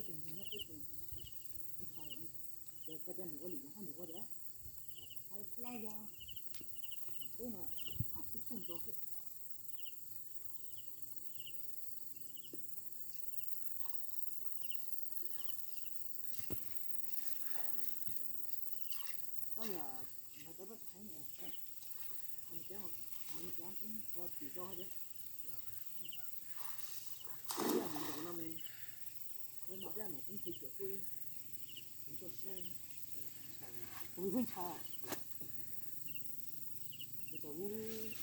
Tseem nyob peb tseem ntshai, yog koj coj nws ua lwm yam hab nws ua tias hais hla yog tub no ab tib tug nrog xwb. Koj yog nrog cov pab txog heev, ho nws cov, ho nws cov peb ua tim do thiab. Ib yam ncaus no me, ua no peb mam peb nqhis cuam xwb, kuv tso saib, kuv ntshai, kuv tau lub,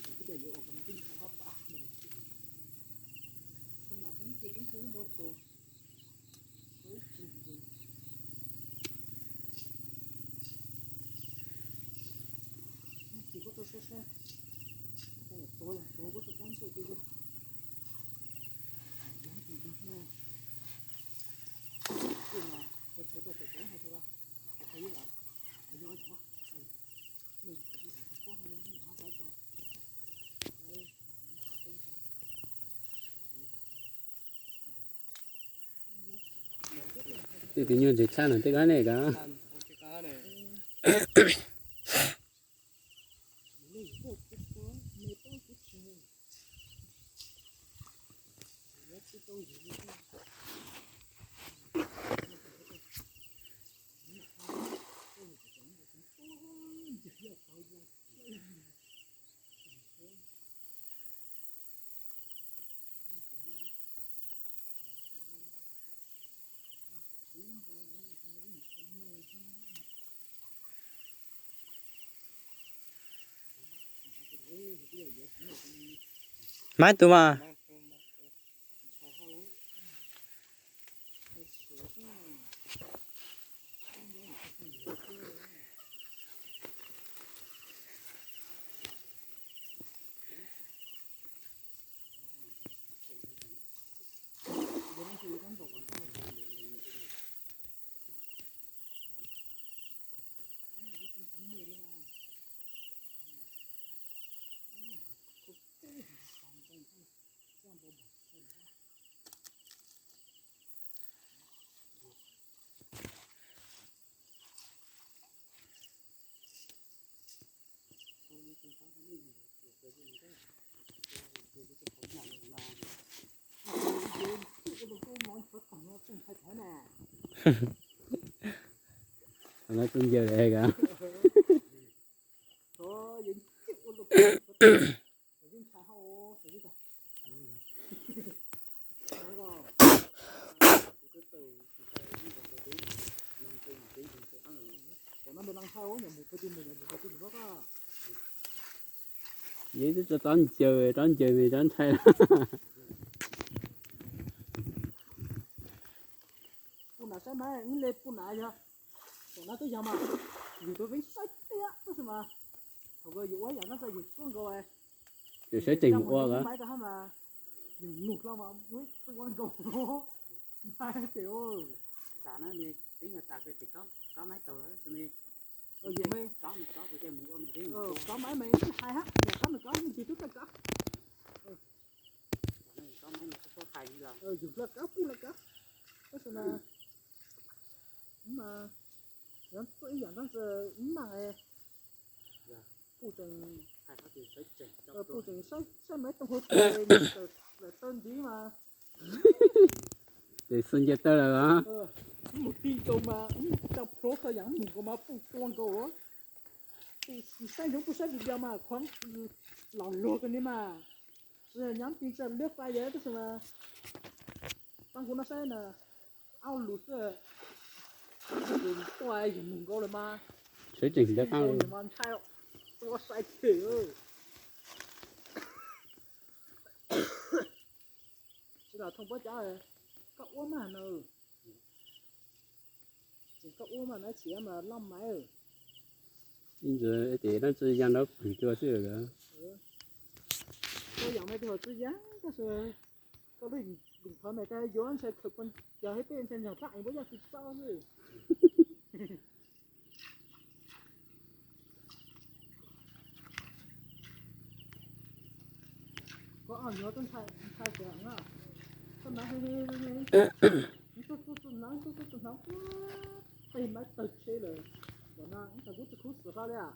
kuv twb cov yuav ua kom no twb ntshai hab pam. Tus no twb ntshai, twb ntshai lub npau taws. Tus koj tau saib saib, koj tau tuav yog tuav koj tau pob ntsej tus yog, yog tus yog no, tus no tau tau tau tau tau tau tau ib lawm, yog yog nws pob no nws ho saib tau. Tej tus nyuj ntses tshaj no tej kab ne kab. Maiv tus mas. Tus ncaws li ka. Yog twb tso rov ncaws, rov ncaws me rov ntshai. Pum nav saib mas, ib le pum nav yog, tam no twb yog mas, yus tus veeb saib tiag tab sis mas, thaum kawg yus ua yam no txog yus tuaj nkaus, yus saib tseem mus ua maiv tau hab mas, yus nug hlo mas muaj ib tug ua nkaus, ntshai ces, xav na, peb nyuag tas kawg ces kob maiv tau tab sis ne, yus me, kob nws kob, kob maiv mas twb hais hab, yog kob nws kob nws twb tau kob. Yus hlo kab puj hlo kab, tab sis mas, mas, yog txawj ib yam tab sis maam, puj tseem, puj tseem saib maiv toog hauv tsev, lawm taw ntxiv mas, ces xwb nce taw lawm os. Mus ti nkaus mas, tsa plhuav txog yam mus nkaus mas puj tua nkaus. Saib ntsoov puj saib video mas qhuav los luag kawg li mas, tsis yog nyob ti tsa liab fais yam tab sis mas, pab kuv noj saib na, auj lus xwb, yus tuaj yus mus nkaus lawm mas, saib tseem ntawd qab mas ntshai, tua sai them. Tsis los thooj pob cawv, koj ua mas na, tseem koj ua mas na, tsis mas loj maiv. Ib ntsis ces dab tsi yog nrov pwg tuaj xwb. Koj yam me tus tsis yog tab sis koj lub lwm thov me tas yuav ntshai khaws poj cawv thiab tej ntshai ntshai thab eev npab yaj tsis txob xwb. Koj yuav tuaj ntshai, ntshai kuv na. Koj na, tuaj tuaj tuaj na. Tej maib tawg tsheb lawm, ua no ib tag kub tsis khub xwm qhov li a.